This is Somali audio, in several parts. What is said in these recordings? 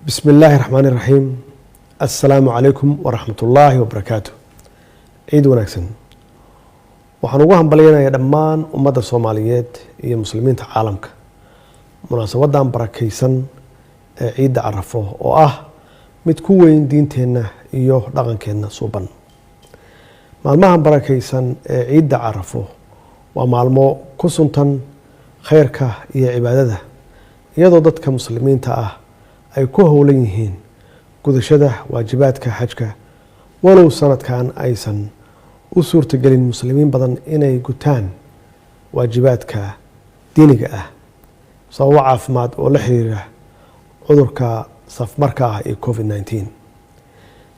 Bismi illaahi raxmaani raxiim. Assalaamu calaykum waraxmatullaahi wabarakaatu. Ciid wanaagsan. Waxaan ugu hambalyanayaa dhammaan ummadda Soomaaliyeed iyo Muslimiinta caalamka munaasabadan barakaysan ee Ciidda Carafo, oo ah mid ku weyn diinteenna iyo dhaqankeenna suuban. Maalmahan barakaysan ee Ciidda Carafo waa maalmo ku suntan khayrka iyo cibaadada, iyadoo dadka Muslimiinta ah ay ku howlan yihiin gudashada waajibaadka xajka, walow sanadkan aysan u suurtagelin Muslimiin badan inay gutaan waajibaadka diiniga ah sababo caafimaad oo la xiriira cudurka safmarka ah ee COVID-19.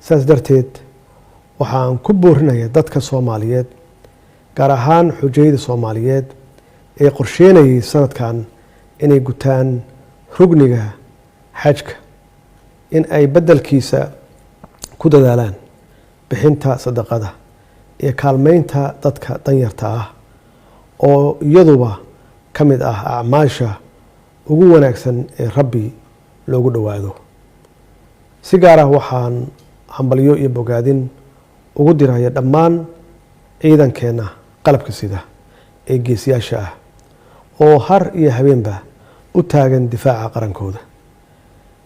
Saas darteed, waxaan ku boorinayaa dadka Soomaaliyeed, gaar ahaan xujayada Soomaaliyeed ee qorsheynayay sanadkan inay gutaan rugniga xajka, in ay beddelkiisa ku dadaalaan bixinta sadaqada iyo kaalmeynta dadka danyarta ah, oo iyaduba ka mid ah acmaasha ugu wanaagsan ee Rabbi loogu dhowaado. Si gaar ah waxaan hambalyo iyo bogaadin ugu diraya dhammaan ciidankeenna qalabka sida ee geesiyaasha ah oo har iyo habeenba u taagan difaaca qarankooda.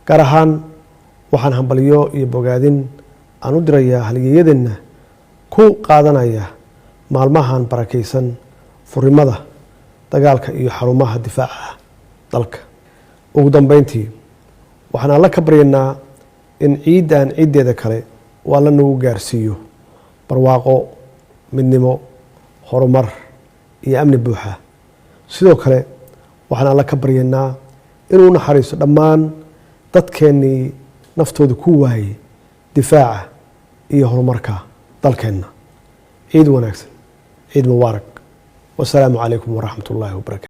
Gaar ahaan waxaan hambalyo iyo bogaadin aan u dirayaa halyeeyadeenna ku qaadanaya maalmahan barakaysan furimada dagaalka iyo xarumaha difaaca dalka. Ugu dambeyntii, waxaan Alla ka baryaynaa in ciiddan ciiddeeda kale uu Alla nagu gaarsiiyo barwaaqo, midnimo, horumar iyo amni buuxa. Sidoo kale waxaan Alla ka baryaynaa inuu naxariisto dhammaan dadkeennii naftooda ku waayey difaaca iyo horumarka dalkeenna. Ciid wanaagsan, ciid mubaarak. Wasalaamu calaykum waraxmat ullaahi wabarakatu.